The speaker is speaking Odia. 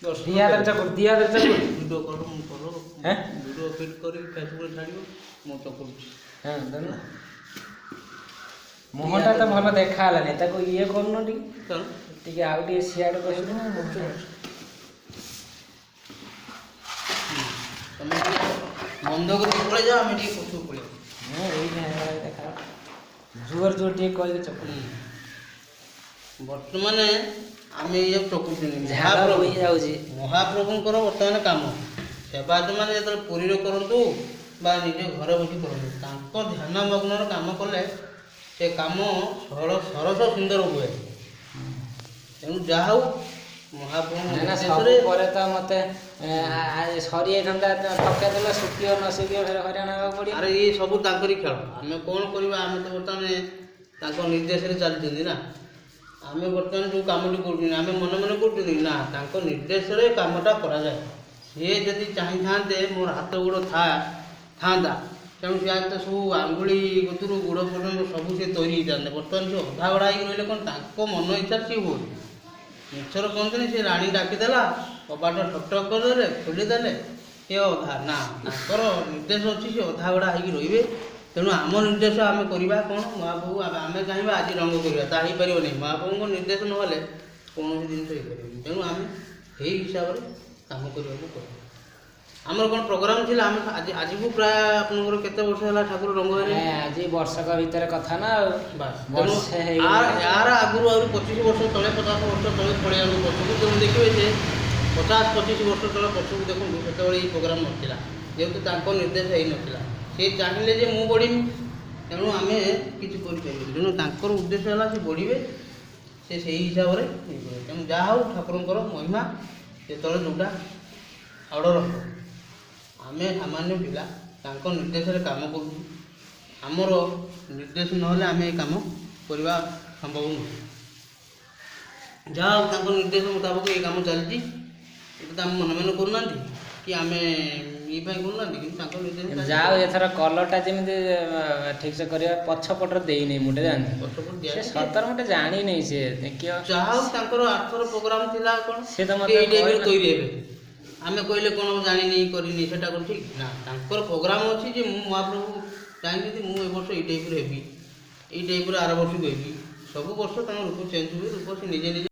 ଦି ହାତରେ ଚକୁడు, ଦି ହାତରେ ଚକୁడు। ଭିଡ଼ିଓ କର, ମୁଁ କର। ହେଁ? ଭିଡ଼ିଓ ଫିଟ୍ କରିକି ଫେସବୁକ୍ରେ ଛାଡ଼ିବ, ମୁଁ ଚକୁଡୁଛି। ହଁ, ଧରୁନ। ମୁହଁଟା ତ ଭଲ ଦେଖା ହେଲାନି, ତାକୁ ଇଏ କରୁନ ଟିକେ। କ'ଣ? ଟିକେ ଆଉ ଟିକେ ସିଆଡ଼େ କରିବୁ। ତମେ ଟିକେ ବନ୍ଦ କରିକି ପଳେଇ ଯାଅ, ଆମେ ଟିକେ ପଛକୁ ପଳେଇବା। ହଁ, ଏଇଠି ଦେଖା, ଜୋର ଜୋର ଟିକେ କହିକି ଚକୁడు। ବର୍ତ୍ତମାନ ଆମେ ଇଏ ଚକୁଡୁଛନ୍ତି। ଝାଳ ମହାପ୍ରଭୁ ବୋହି ଯାଉଛି। ମହାପ୍ରଭୁଙ୍କର ବର୍ତ୍ତମାନ କାମ, ସେବାୟତମାନେ ଯେତେବେଳେ ପୁରୀରେ କରନ୍ତୁ ବା ନିଜ ଘରେ ବସି କରନ୍ତୁ, ତାଙ୍କ ଧ୍ୟାନ ମଗ୍ନର କାମ କଲେ ସେ କାମ ସରଳ, ସରସ, ସୁନ୍ଦର ହୁଏ। ତେଣୁ ଯାହା ହଉ, ମହାପ୍ରଭୁଙ୍କ ନା ନା, ସବୁ ନିର୍ଦ୍ଦେଶରେ ପରେ ତ ମତେ ସରିଯାଇଥାନ୍ତା। ଥକେଇ ଦେଲେ, ଶୁଖିବ ନ ଶୁଖିବ, ଫେରେ ହଇରାଣ ହେବାକୁ ପଡ଼ିବ। ଆରେ, ଇଏ ସବୁ ତାଙ୍କରି ଖେଳ, ଆମେ କ'ଣ କରିବା? ଆମେ ତ ବର୍ତ୍ତମାନ ତାଙ୍କ ନିର୍ଦ୍ଦେଶରେ ଚାଲିଛନ୍ତି ନା। ଆମେ ବର୍ତ୍ତମାନ ଯେଉଁ କାମଟି କରୁଛନ୍ତି, ଆମେ ମନେ ମନେ କରୁଛନ୍ତି ନା, ତାଙ୍କ ନିର୍ଦ୍ଦେଶରେ କାମଟା କରାଯାଏ। ସିଏ ଯଦି ଚାହିଁଥାନ୍ତେ ମୋର ହାତ ଗୋଡ଼ ଥାନ୍ତା, ତେଣୁ ସିଏ ତ ସବୁ ଆଙ୍ଗୁଳି କତୁରୁ ଗୋଡ଼ ପର୍ଯ୍ୟନ୍ତ ସବୁ ସିଏ ତୈରି ହେଇଥାନ୍ତେ। ବର୍ତ୍ତମାନ ସେ ଅଧା ଗଢ଼ା ହେଇକି ରହିଲେ କ'ଣ, ତାଙ୍କ ମନ ଇଚ୍ଛାରେ ସିଏ ହୁଅନ୍ତି। ମିଛର କୁହନ୍ତିନି, ସେ ରାଣୀ ଡାକିଦେଲା, କବାଟ ଠକ୍ ଠକ୍ କରିଦେଲେ, ଖୋଲିଦେଲେ, ସେ ଅଧା ନା, ତାଙ୍କର ନିର୍ଦ୍ଦେଶ ଅଛି, ସେ ଅଧା ଗଢ଼ା ହେଇକି ରହିବେ। ତେଣୁ ଆମ ନିର୍ଦ୍ଦେଶ ଆମେ କରିବା କ'ଣ? ମହାପ୍ରଭୁ, ଆମେ ଚାହିଁବା ଆଜି ରଙ୍ଗ କରିବା, ତାହା ହେଇପାରିବ ନାହିଁ। ମହାପ୍ରଭୁଙ୍କ ନିର୍ଦ୍ଦେଶ ନହେଲେ କୌଣସି ଜିନିଷ ହେଇପାରିବନି। ତେଣୁ ଆମେ ସେଇ ହିସାବରେ କାମ କରିବାକୁ ପଡ଼ିବ। ଆମର କ'ଣ ପ୍ରୋଗ୍ରାମ ଥିଲା? ଆମେ ଆଜି, ଆଜିକୁ ପ୍ରାୟ ଆପଣଙ୍କର କେତେ ବର୍ଷ ହେଲା ଠାକୁର ରଙ୍ଗ ହେଲେ? ଆଜି ବର୍ଷକ ଭିତରେ କଥା ନା ଆଉ। ବାସ୍, ତେଣୁ ବର୍ଷେ ହେଇଗଲାଣି। ୟାର ଆଗରୁ ଆହୁରି 25 ବର୍ଷ ତଳେ, 50 ବର୍ଷ ତଳେ ପଳେଇ ପଛକୁ। ତେଣୁ ଦେଖିବେ, ସେ 50 25 ବର୍ଷ ତଳେ ପଛକୁ ଦେଖନ୍ତୁ, ସେତେବେଳେ ଏଇ ପ୍ରୋଗ୍ରାମ ନଥିଲା, ଯେହେତୁ ତାଙ୍କ ନିର୍ଦ୍ଦେଶ ହେଇନଥିଲା। ସେ ଚାହିଁଲେ ଯେ ମୁଁ ବଢ଼ିବି, ତେଣୁ ଆମେ କିଛି କରିପାରିବୁନି। ତେଣୁ ତାଙ୍କର ଉଦ୍ଦେଶ୍ୟ ହେଲା ସେ ବଢ଼ିବେ, ସେ ସେଇ ହିସାବରେ ଇଏ କରିବେ। ତେଣୁ ଯାହା ହଉ, ଠାକୁରଙ୍କର ମହିମା, ଯେତେବେଳେ ଯେଉଁଟା ଅର୍ଡ଼ର ହେବ। ଆମେ ସାମାନ୍ୟ ପିଲା, ତାଙ୍କ ନିର୍ଦ୍ଦେଶରେ କାମ କରୁଛୁ। ଆମର ନିର୍ଦ୍ଦେଶ ନହେଲେ ଆମେ ଏ କାମ କରିବା ସମ୍ଭବ ନୁହେଁ। ଯାହା ହଉ, ତାଙ୍କ ନିର୍ଦ୍ଦେଶ ମୁତାବକ ଏ କାମ ଚାଲିଛି। ଏଇଟା ତ ଆମେ ମନେ ମନେ କରୁନାହାନ୍ତି କି ଆମେ ଇଏ ପାଇଁ କରୁନାହାନ୍ତି, କିନ୍ତୁ ତାଙ୍କ ନିର୍ଦ୍ଦେଶ ଚାଲିଛି। ଯାଉ, ଏଥର କଲରଟା ଯେମିତି ଠିକ ସେ କରିବା। ପଛ ପଟରେ ଦେଇନି, ମୁଁ ଜାଣିନି। ପଛପଟ ସେ ଦିଆଯାଇଛି। ସତରେ ମୁଁ ଜାଣିନି, ସେ ଦେଖିବ। ଯାହା ହଉ, ତାଙ୍କର ଆରଥର ପ୍ରୋଗ୍ରାମ ଥିଲା କ'ଣ? ସେ ତ ମତେ ସେ ଏଇ ଟାଇପ୍ର କହିଲା। ତৈରି ହେବେ। ଆମେ କହିଲେ କ'ଣ ଜାଣିନି କରିନି, ସେଟା କ'ଣ ଠିକ୍ ନା? ତାଙ୍କର ପ୍ରୋଗ୍ରାମ ଅଛି ଯେ ମୁଁ ମହାପ୍ରଭୁ ଚାହିଁଛନ୍ତି, ମୁଁ ଏ ବର୍ଷ ଏଇ ଟାଇପ୍ର ହେବି, ଏଇ ଟାଇପ୍ର ଆର ବର୍ଷକୁ ହେବି। ସବୁ ବର୍ଷ ତାଙ୍କ ରୂପ ଚେଞ୍ଜ ହୁଏ, ରୂପ ସେ ନିଜେ ନିଜେ